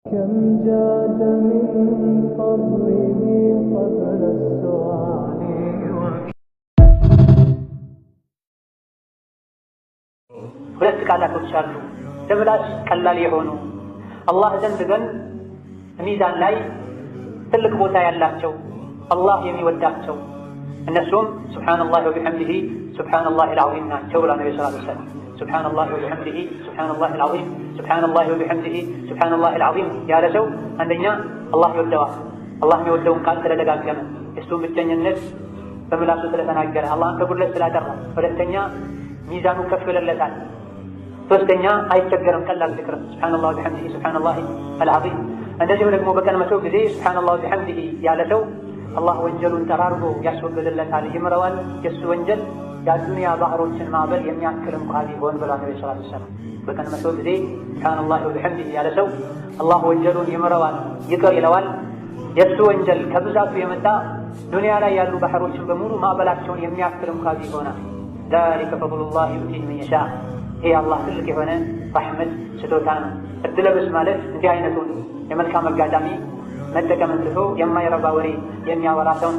كم جاد من فضله قبل السؤال. ሁለት ቃላቶች አሉ ለምላስ ቀላል የሆኑ፣ አላህ ዘንድ ግን ሚዛን ላይ ትልቅ ቦታ ያላቸው፣ አላህ የሚወዳቸው። እነሱም ሱብሓነላህ ወቢሐምዲሂ፣ ሱብሓነላህ አልዓዚም ናቸው ብላ ነቢ ሰለላሁ ዐለይሂ ወሰለም። ሱብሓነላህ ወቢሐምዲሂ፣ ሱብሓነላህ አልዓዚም፣ ሱብሓነላህ ወቢሐምዲሂ፣ ሱብሓነላህ አልዓዚም ያለ ሰው አንደኛ አላህ ይወደዋል። አላህ የሚወደውን ቃል ስለደጋገመ፣ የእሱን ብቸኝነት በምላሱ ስለተናገረ፣ አላህን ከጉድለት ስላጠራ። ሁለተኛ ሚዛኑ ከፍ ይልለታል። ሶስተኛ አይቸገርም። ቀላል ዝክር ሱብሓነላህ ወቢሐምዲሂ፣ ሱብሓነላህ አልዓዚም። እንደዚሁ ደግሞ በቀን 100 ጊዜ ሱብሓነላህ ወቢሐምዲሂ ያለ ሰው አላህ ወንጀሉን ጠራርጎ ያስወግድለታል፣ ይምረዋል። የእሱ ወንጀል የአዱንያ ባህሮችን ማዕበል የሚያክል እንኳ ቢሆን ብላ ነቢ ሰለላሁ ዐለይሂ ወሰለም። በቀን 100 ጊዜ ሱብሓነላህ ወቢሐምዲሂ ያለ ሰው አላህ ወንጀሉን ይምረዋል፣ ይቅር ይለዋል። የእሱ ወንጀል ከብዛቱ የመጣ ዱንያ ላይ ያሉ ባህሮችን በሙሉ ማዕበላቸውን የሚያክል እንኳ ቢሆናል። ዛሊከ ፈድሉላህ ዩእቲህ መን የሻእ። ይሄ አላህ ትልቅ የሆነ ረሕመት ስጦታ ነው። እድለብስ ማለት እንዲህ አይነቱን የመልካም አጋጣሚ መጠቀምን ትቶ የማይረባ ወሬ የሚያወራ ሰው።